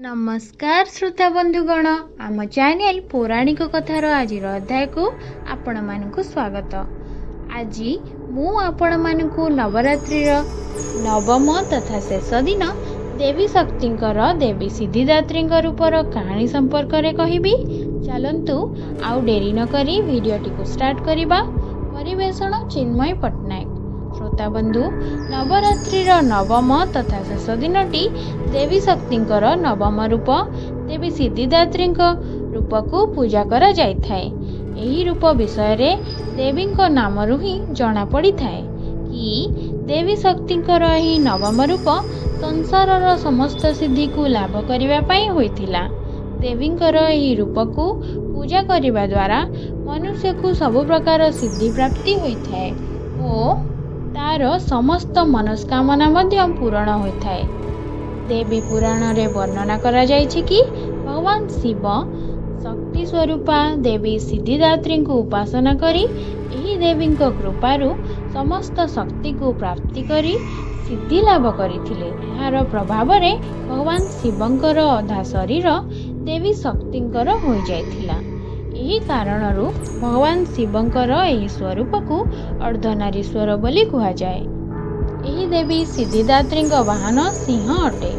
ନମସ୍କାର ଶ୍ରୋତା ବନ୍ଧୁଗଣ, ଆମ ଚ୍ୟାନେଲ ପୌରାଣିକ କଥାର ଆଜିର ଅଧ୍ୟାୟକୁ ଆପଣମାନଙ୍କୁ ସ୍ୱାଗତ। ଆଜି ମୁଁ ଆପଣମାନଙ୍କୁ ନବରାତ୍ରିର ନବମ ତଥା ଶେଷ ଦିନ ଦେବୀ ଶକ୍ତିଙ୍କର ଦେବୀ ସିଦ୍ଧିଦାତ୍ରୀଙ୍କ ରୂପର କାହାଣୀ ସମ୍ପର୍କରେ କହିବି। ଚାଲନ୍ତୁ ଆଉ ଡେରି ନକରି ଭିଡ଼ିଓଟିକୁ ଷ୍ଟାର୍ଟ କରିବା। ପରିବେଷଣ ଚିନ୍ମୟ ପଟ୍ଟନାୟକ। ଶ୍ରୋତା ବନ୍ଧୁ, ନବରାତ୍ରିର ନବମ ତଥା ଶେଷ ଦିନଟି ଦେବୀ ଶକ୍ତିଙ୍କର ନବମ ରୂପ ଦେବୀ ସିଦ୍ଧିଦାତ୍ରୀଙ୍କ ରୂପକୁ ପୂଜା କରାଯାଇଥାଏ। ଏହି ରୂପ ବିଷୟରେ ଦେବୀଙ୍କ ନାମରୁ ହିଁ ଜଣାପଡ଼ିଥାଏ କି ଦେବୀ ଶକ୍ତିଙ୍କର ଏହି ନବମ ରୂପ ସଂସାରର ସମସ୍ତ ସିଦ୍ଧିକୁ ଲାଭ କରିବା ପାଇଁ ହୋଇଥିଲା। ଦେବୀଙ୍କର ଏହି ରୂପକୁ ପୂଜା କରିବା ଦ୍ୱାରା ମନୁଷ୍ୟକୁ ସବୁ ପ୍ରକାର ସିଦ୍ଧି ପ୍ରାପ୍ତି ହୋଇଥାଏ ଓ ତାର ସମସ୍ତ ମନସ୍କାମନା ମଧ୍ୟ ପୂରଣ ହୋଇଥାଏ। ଦେବୀ ପୁରାଣରେ ବର୍ଣ୍ଣନା କରାଯାଇଛି କି ଭଗବାନ ଶିବ ଶକ୍ତି ସ୍ୱରୂପା ଦେବୀ ସିଦ୍ଧିଦାତ୍ରୀଙ୍କୁ ଉପାସନା କରି ଏହି ଦେବୀଙ୍କ କୃପାରୁ ସମସ୍ତ ଶକ୍ତିକୁ ପ୍ରାପ୍ତି କରି ସିଦ୍ଧି ଲାଭ କରିଥିଲେ। ଏହାର ପ୍ରଭାବରେ ଭଗବାନ ଶିବଙ୍କର ଅଧା ଶରୀର ଦେବୀ ଶକ୍ତିଙ୍କର ହୋଇଯାଇଥିଲା। ଏହି କାରଣରୁ ଭଗବାନ ଶିବଙ୍କର ଏହି ସ୍ୱରୂପକୁ ଅର୍ଦ୍ଧନାରୀଶ୍ୱର ବୋଲି କୁହାଯାଏ। ଏହି ଦେବୀ ସିଦ୍ଧିଦାତ୍ରୀଙ୍କ ବାହନ ସିଂହ ଅଟେ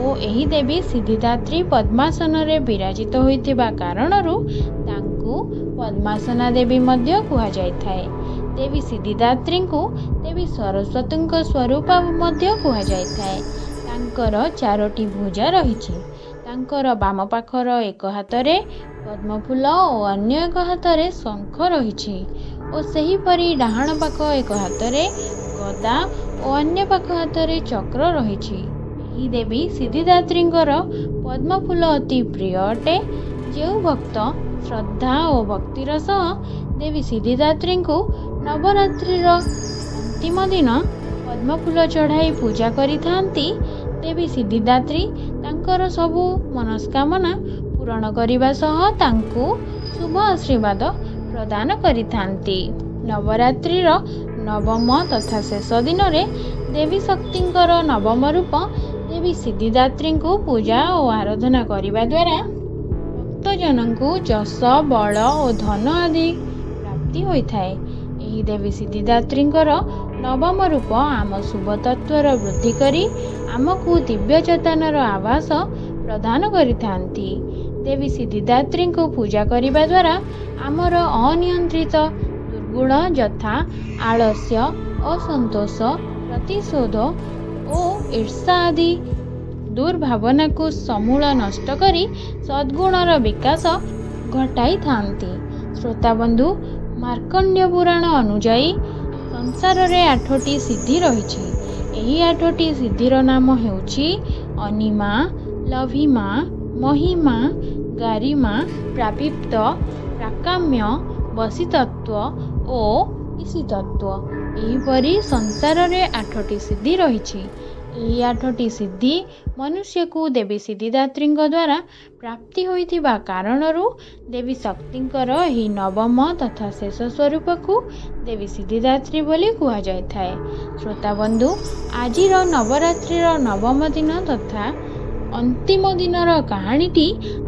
ଓ ଏହି ଦେବୀ ସିଦ୍ଧିଦାତ୍ରୀ ପଦ୍ମାସନରେ ବିରାଜିତ ହୋଇଥିବା କାରଣରୁ ତାଙ୍କୁ ପଦ୍ମାସନା ଦେବୀ ମଧ୍ୟ କୁହାଯାଇଥାଏ। ଦେବୀ ସିଦ୍ଧିଦାତ୍ରୀଙ୍କୁ ଦେବୀ ସରସ୍ୱତୀଙ୍କ ସ୍ୱରୂପ ମଧ୍ୟ କୁହାଯାଇଥାଏ। ତାଙ୍କର ଚାରୋଟି ଭୁଜା ରହିଛି। ତାଙ୍କର ବାମ ପାଖର ଏକ ହାତରେ ପଦ୍ମଫୁଲ ଓ ଅନ୍ୟ ଏକ ହାତରେ ଶଙ୍ଖ ରହିଛି ଓ ସେହିପରି ଡାହାଣ ପାଖ ଏକ ହାତରେ ଗଦା ଓ ଅନ୍ୟ ପାଖ ହାତରେ ଚକ୍ର ରହିଛି। ଏହି ଦେବୀ ସିଦ୍ଧିଦାତ୍ରୀଙ୍କର ପଦ୍ମଫୁଲ ଅତି ପ୍ରିୟ ଅଟେ। ଯେଉଁ ଭକ୍ତ ଶ୍ରଦ୍ଧା ଓ ଭକ୍ତିର ସହ ଦେବୀ ସିଦ୍ଧିଦାତ୍ରୀଙ୍କୁ ନବରାତ୍ରିର ଅନ୍ତିମ ଦିନ ପଦ୍ମଫୁଲ ଚଢ଼ାଇ ପୂଜା କରିଥାନ୍ତି, ଦେବୀ ସିଦ୍ଧିଦାତ୍ରୀ ତାଙ୍କର ସବୁ ମନସ୍କାମନା ପୂରଣ କରିବା ସହ ତାଙ୍କୁ ଶୁଭ ଆଶୀର୍ବାଦ ପ୍ରଦାନ କରିଥାନ୍ତି। ନବରାତ୍ରିର ନବମ ତଥା ଶେଷ ଦିନରେ ଦେବୀ ଶକ୍ତିଙ୍କର ନବମ ରୂପ ଦେବୀ ସିଦ୍ଧିଦାତ୍ରୀଙ୍କୁ ପୂଜା ଓ ଆରାଧନା କରିବା ଦ୍ୱାରା ଭକ୍ତଜନଙ୍କୁ ଯଶ, ବଳ ଓ ଧନ ଆଦି ପ୍ରାପ୍ତି ହୋଇଥାଏ। ଏହି ଦେବୀ ସିଦ୍ଧିଦାତ୍ରୀଙ୍କର ନବମ ରୂପ ଆମ ଶୁଭ ତତ୍ତ୍ୱର ବୃଦ୍ଧି କରି ଆମକୁ ଦିବ୍ୟ ଚେତନାର ଆଭାସ ପ୍ରଦାନ କରିଥାନ୍ତି। ଦେବୀ ସିଦ୍ଧିଦାତ୍ରୀଙ୍କୁ ପୂଜା କରିବା ଦ୍ୱାରା ଆମର ଅନିୟନ୍ତ୍ରିତ ଦୁର୍ଗୁଣ ଯଥା ଆଳସ୍ୟ, ଅସନ୍ତୋଷ, ପ୍ରତିଶୋଧ ଓ ଈର୍ଷା ଆଦି ଦୁର୍ଭାବନାକୁ ସମୂଳ ନଷ୍ଟ କରି ସଦ୍ଗୁଣର ବିକାଶ ଘଟାଇଥାନ୍ତି। ଶ୍ରୋତାବନ୍ଧୁ, ମାର୍କଣ୍ଡେୟ ପୁରାଣ ଅନୁଯାୟୀ ସଂସାରରେ 8ଟି ସିଦ୍ଧି ରହିଛି। ଏହି 8ଟି ସିଦ୍ଧିର ନାମ ହେଉଛି ଅନିମା, ଲଘିମା, ମହିମା, ଗାରିମା, ପ୍ରାପ୍ତିତ୍ୱ, ପ୍ରାକାମ୍ୟ, ବଶିତତ୍ତ୍ୱ ଓ ଈଶିତତ୍ତ୍ୱ। ଏହିପରି ସଂସାରରେ 8ଟି ସିଦ୍ଧି ରହିଛି। ଏହି 8ଟି ସିଦ୍ଧି ମନୁଷ୍ୟକୁ ଦେବୀ ସିଦ୍ଧିଦାତ୍ରୀଙ୍କ ଦ୍ୱାରା ପ୍ରାପ୍ତି ହୋଇଥିବା କାରଣରୁ ଦେବୀ ଶକ୍ତିଙ୍କର ଏହି ନବମ ତଥା ଶେଷ ସ୍ୱରୂପକୁ ଦେବୀ ସିଦ୍ଧିଦାତ୍ରୀ ବୋଲି କୁହାଯାଇଥାଏ। ଶ୍ରୋତାବନ୍ଧୁ, ଆଜିର ନବରାତ୍ରିର ନବମ ଦିନ ତଥା ଅନ୍ତିମ ଦିନର କାହାଣୀଟି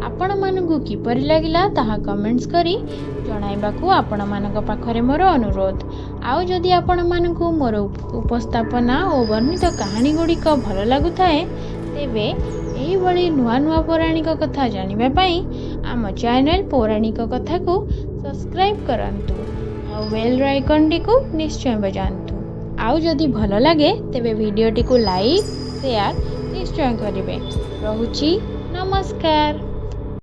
ଆପଣମାନଙ୍କୁ କିପରି ଲାଗିଲା ତାହା କମେଣ୍ଟସ୍ କରି ଜଣାଇବାକୁ ଆପଣମାନଙ୍କ ପାଖରେ ମୋର ଅନୁରୋଧ। ଆଉ ଯଦି ଆପଣମାନଙ୍କୁ ମୋର ଉପସ୍ଥାପନା ଓ ବର୍ଣ୍ଣିତ କାହାଣୀ ଗୁଡ଼ିକ ଭଲ ଲାଗୁଥାଏ, ତେବେ ଏହିଭଳି ନୂଆ ନୂଆ ପୌରାଣିକ କଥା ଜାଣିବା ପାଇଁ ଆମ ଚ୍ୟାନେଲ ପୌରାଣିକ କଥାକୁ ସବସ୍କ୍ରାଇବ୍ କରନ୍ତୁ ଆଉ ବେଲ୍ର ଆଇକନ୍ଟିକୁ ନିଶ୍ଚୟ ବଜାନ୍ତୁ। ଆଉ ଯଦି ଭଲ ଲାଗେ ତେବେ ଭିଡ଼ିଓଟିକୁ ଲାଇକ୍, ସେୟାର ନିଶ୍ଚୟ କରିବେ। ରହୁଛି, ନମସ୍କାର।